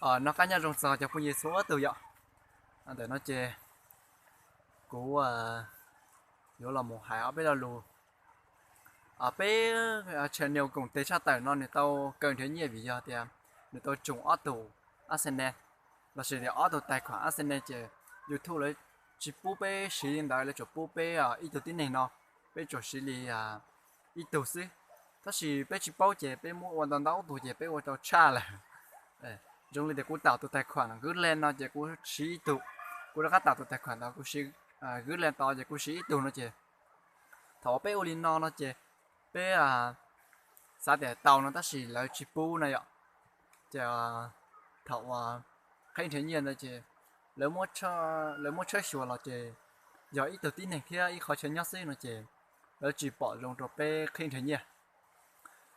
Noj qab nyob zoo txog cov phooj ywg txhua tug yom. Ntawm no ces kuv yuav los mus hais ob peb lo lus. Peb channel koom tes tshaj tawm no nws tau kaw nrhiav nyiaj vim yog tias nws tau tsoom ob tug AdSense lossis tias ob tug tais khuam AdSense ces YouTube lawv tsis pub peb siv li ntawd, lawv tsuas pub peb ib tug tib neeg no, peb tsuas siv li ib tug xwb. Tab sis peb tsis paub ces peb muab ua ntau ntau tug ces peb ua tau tshaj lawm. Zoo li tias kuv tau tus tais khuam Gleek no ces kuv siv ib tug, kuv rov qab tau tus tais khuam ntawd kuv siv, Gleek tod ces kuv siv ib tug no ces thaum uas peb ua li no no ces peb xav tias tau no tab sis lawv tsis pub no yom. Ces thaum uas qhib nrhiav nyiaj ntawd ces lawv muab tshawb xyuas los ces yog ib tug tib neeg thiab ib qhov chaw nyob xwb no ces lawv tsis pom zoo rau peb qhib nrhiav nyiaj.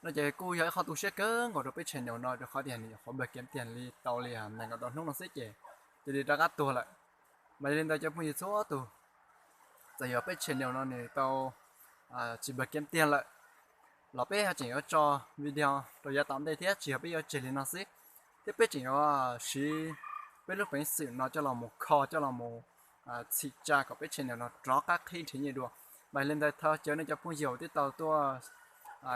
No ces kuj yog ib qhov tu siab kawg nkaus rau peb channel no rau qhov tias nws nyuam qhuav npawg kev tiag li tau li nees nkaum rau hnub no xwb ces cia li rov qab tuag lawm. Mas yog li ntawd cov phooj ywg txhua tus, txawm yog peb channel no nws tau tsis npawg kev tiag lawm los peb ho tseem yuav tso video rau yav tom ntej thiab, tsis yog peb yuav tseg li no xwb, thiab peb tseem yuav siv peb lub peev xwm no coj los mus kho coj los mus txhim tsa kom peb channel no rov qab qhib nrhiav nyiaj dua. Mas yog li ntawd thov caw nej cov phooj ywg uas twb tau tuaj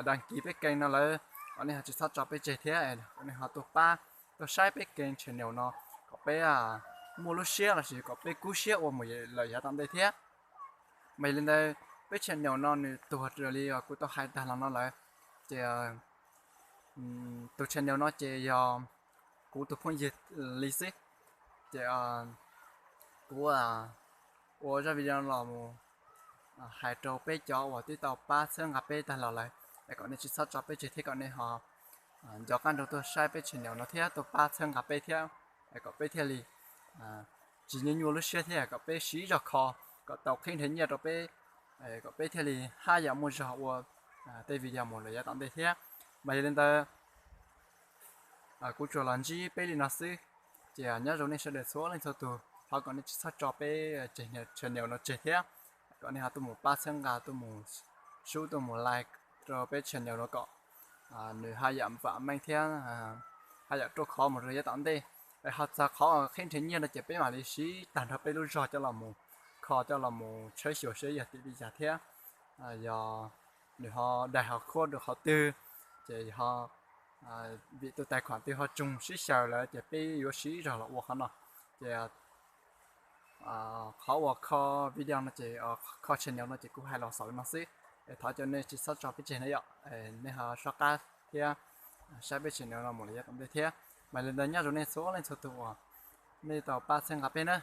dag kis peb keeg no lawm, kom nej ho tsis txhob tso peb tseg thiab kom nej ho tuaj pab tuaj saib peb keeg channel no kom peb muaj lub siab lossis kom peb kub siab ua mus lawm yav tom ntej thiab. Mas yog li ntawd peb channel no nws tuag raws li kuv tau hais tag los no lawm, ces tus channel no ces yog kuv tus phooj ywg li xwb. Ces kuv ua zaj video los mus hais rau peb cov uas twb tau pab txhawb nqa peb tag los lawm es kom nej tsis txhob tso peb tseg thiab kom nej ho nco qab nrog tuaj saib peb channel no thiab tuaj pab txhawb nqa peb thiab, es kom peb thiaj li tsis nyuaj nyuaj lub siab thiab kom peb siv zog kho kom tau qhib nrhiav nyiaj rau peb, kom peb thiaj li haj yam muaj zog ua tej video mus lawm yav tom ntej thiab. Mas yog li ntawd kuv tsuas los ntsib peb li no xwb, ces nyob zoo nej sawv daws txhua leej txhua tus, thov kom nej tsis txhob tso peb channel no tseg thiab, kom nej ho tuaj mus pab txhawb nqa tuaj mus sub tuaj mus like rau peb channel no kom nws haj yam vam meej thiab haj yam ruaj khov mus rau yav tom ntej. Es ho txog qhov qhib nrhiav nyiaj no ces peb mam li siv tag nrho peb lub zog coj los mus kho coj los mus tshawb xyuas seb yog tim li cas thiab yog nws ho daig ho khuab rau qhov twg, ces yog vim tus tais khuam twg ho tsoog sib xyaw lawm ces peb yuav siv zog los ua qhov no. Ces qhov uas kho video no ces, kho channel no ces kuv hais los xaus li no xwb, es thov cov nej tsis txhob tso peb tseg na yom, nej ho soj qab thiab saib peb channel no mus lawm yav tom ntej thiab. Mas li ntawd nyob zoo nej txhua leej txhua tus uas nej tau pab txhawb nqa peb na.